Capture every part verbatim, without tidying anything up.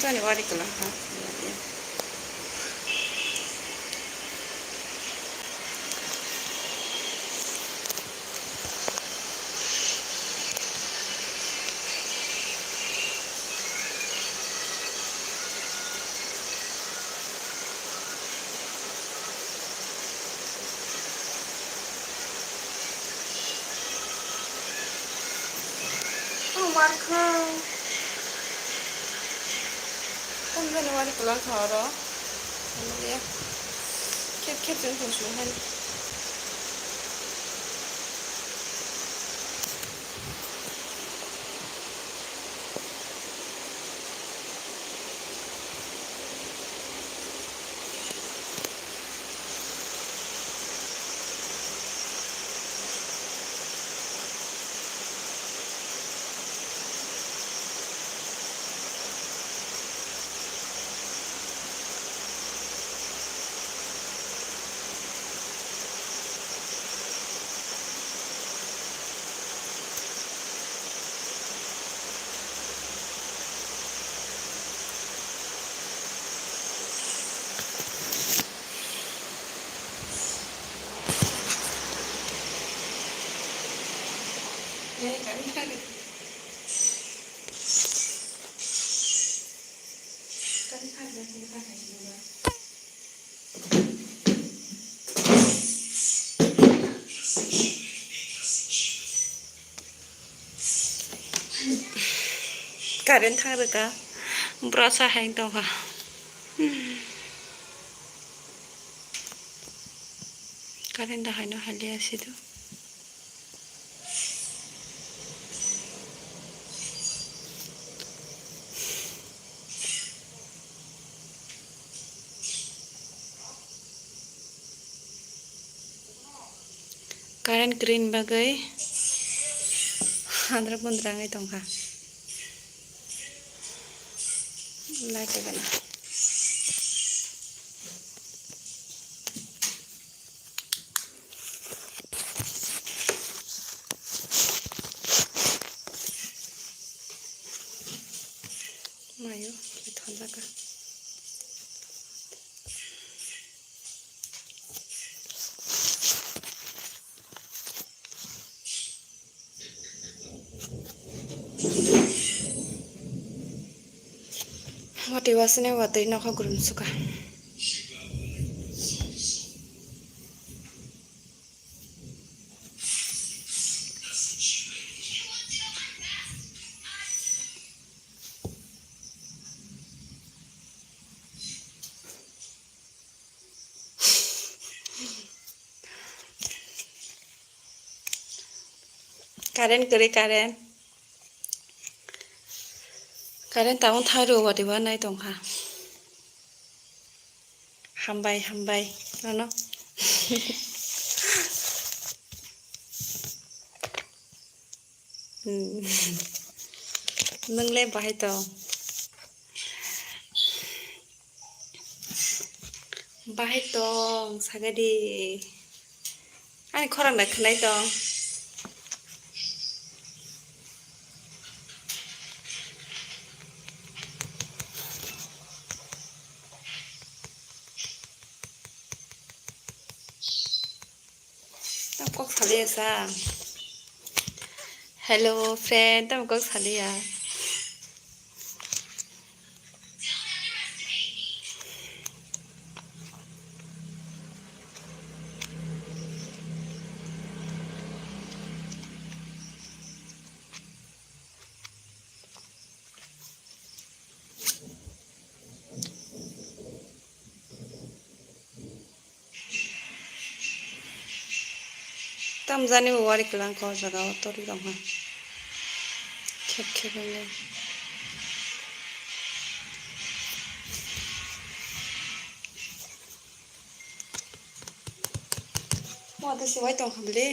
Ani wari kwlwng kha. Ang mar kha. Tamo jani wari kwlwng kha oro. Khep khep chwng tong sung han. Current thang rwkha, bwrasa hai tongkha. Current da haino haliya sido. Current kwrwini bagwi andra bondra wngwi tongkha. Light rwgwna. Mayo, thonjaka. Watwi wasane watwi nokha gurum suka. Current kwrwi, current. Current tabuk thang rw, watwi wanai tongkha. Hambai, hambai, nono. Hmm. Nwng le bahai tong? Bahai tong, sagadi. Ani khorang da khwnai tong. Tam kok saliya sa. Hello friend, tam kok saliya. Tamjani bo wari kwlwng kha o jaga o tori tongkha. Khep khep wngwi. Mo tei se wai tongkha bwle.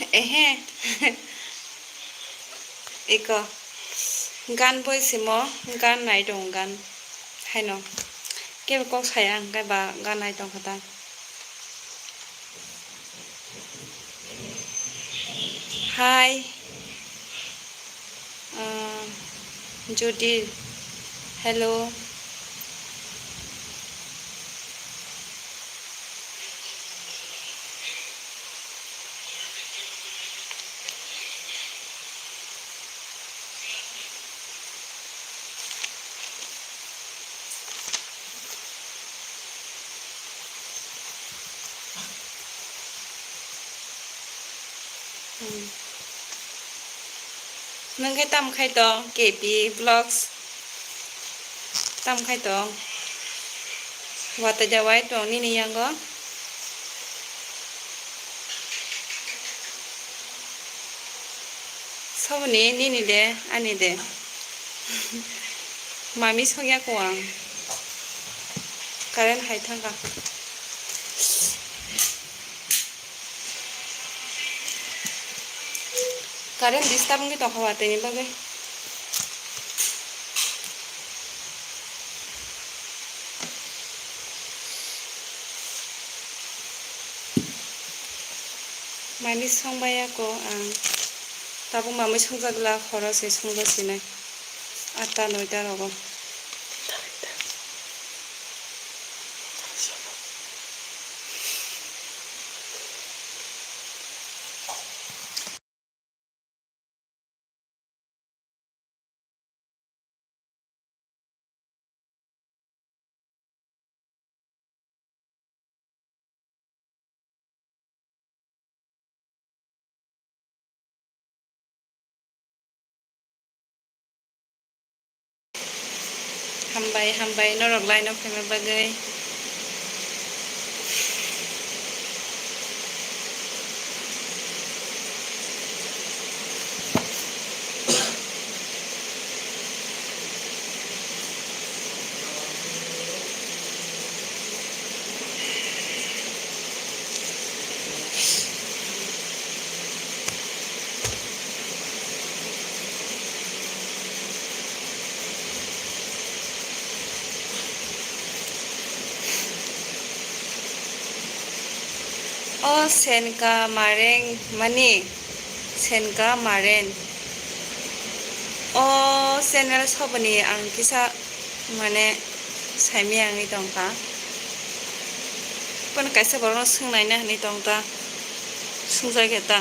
Ehe. Iko. Gan boi simo, gan nai dong gan. Haino. Kebo kok saya hingke ba gan nai tong kha ta. Hi. Ah, Judy, hello. Hmm. Nwng khe tam khai tong, K P Vlogs? Tam khai tong? Watwi da wai tong nini yango? Soboni nini de, ani de. Mami songya ko ang. Current hai thangkha. Current disturb wngwi tongkha watwi ni bagwi. Mami songbaiya ko ang. Tabuk mami songjagwla, horo se songjasinai. Atta noita rogo. Hambai, hambai, norok line o phaima bagwi. O Senka Mareng mani, Senka Maren. O channel soboni ang kisa mane saimaya wngwi tongkha. Bono kaisa borokno swngnaina hinwi tongkha, swngjak khe ta.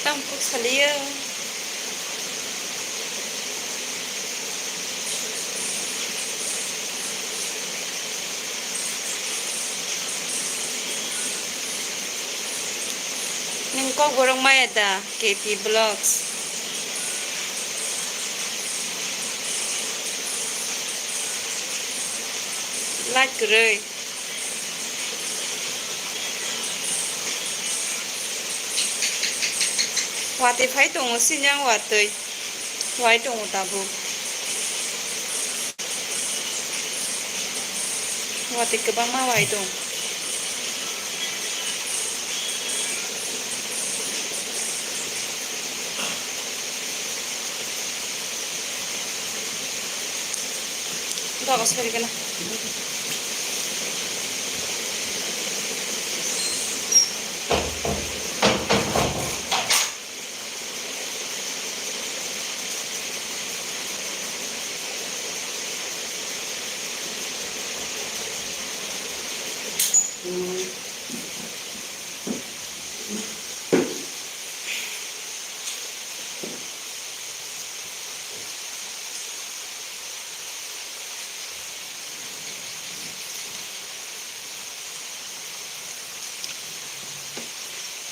Tamo kok saliya. Nwng kok borok maya da, K P Vlogs? Like kwrwi. Watwi phai tongo sini ang watwi. Wai tongo tabuk. Watwi kwbangma wai tong. Dogo sori gana.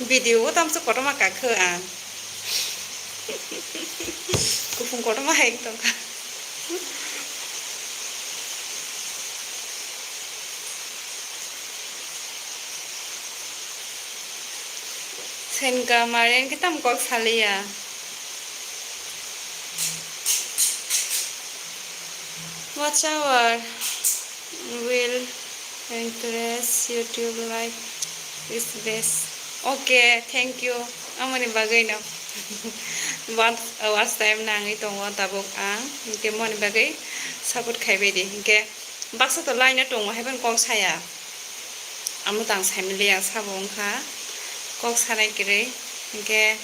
Video o tamsa kotorma kakhe ang. Kuphung kotorma hai tongkha. Senka Marian khe tamo kok saliya. Watch hour will increase YouTube like is best. Okay, thank you. Amoni bagwi no. Watch, watch time nangwi tongo tabuk ang. Hinkhe moni bagwi support khaibai di. Hinkhe baksa to line o tongo, haiphano kok saya. Amo tang saimili ang sabo wngkha. Kok sanai kwrwi. Hinkhe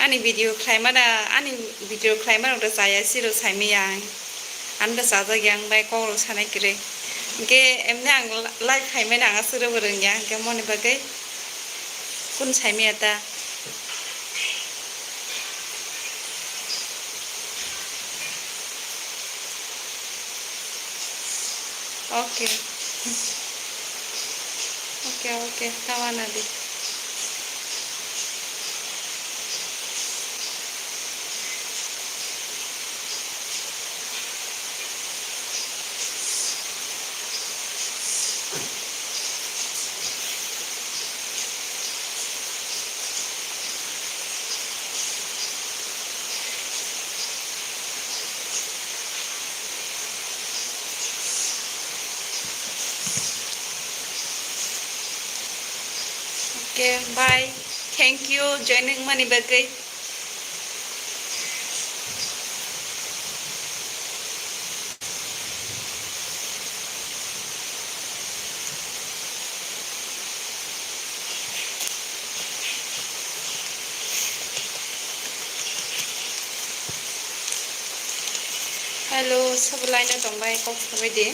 ani video khlaimana, ani video khlaimana rok chaya siro saimaya ang. Ano chajak yang bai kok rok sanai kwrwi. Hinkhe emni ang live khaimani ang aswk rwngya, hinkhe moni bagwi kun saimaya ta. Okay. Okay, okay. Tawana di. Okay, bye. Thank you, joining mani bagwi. Hello, sabo line o tongbai kok sabai di.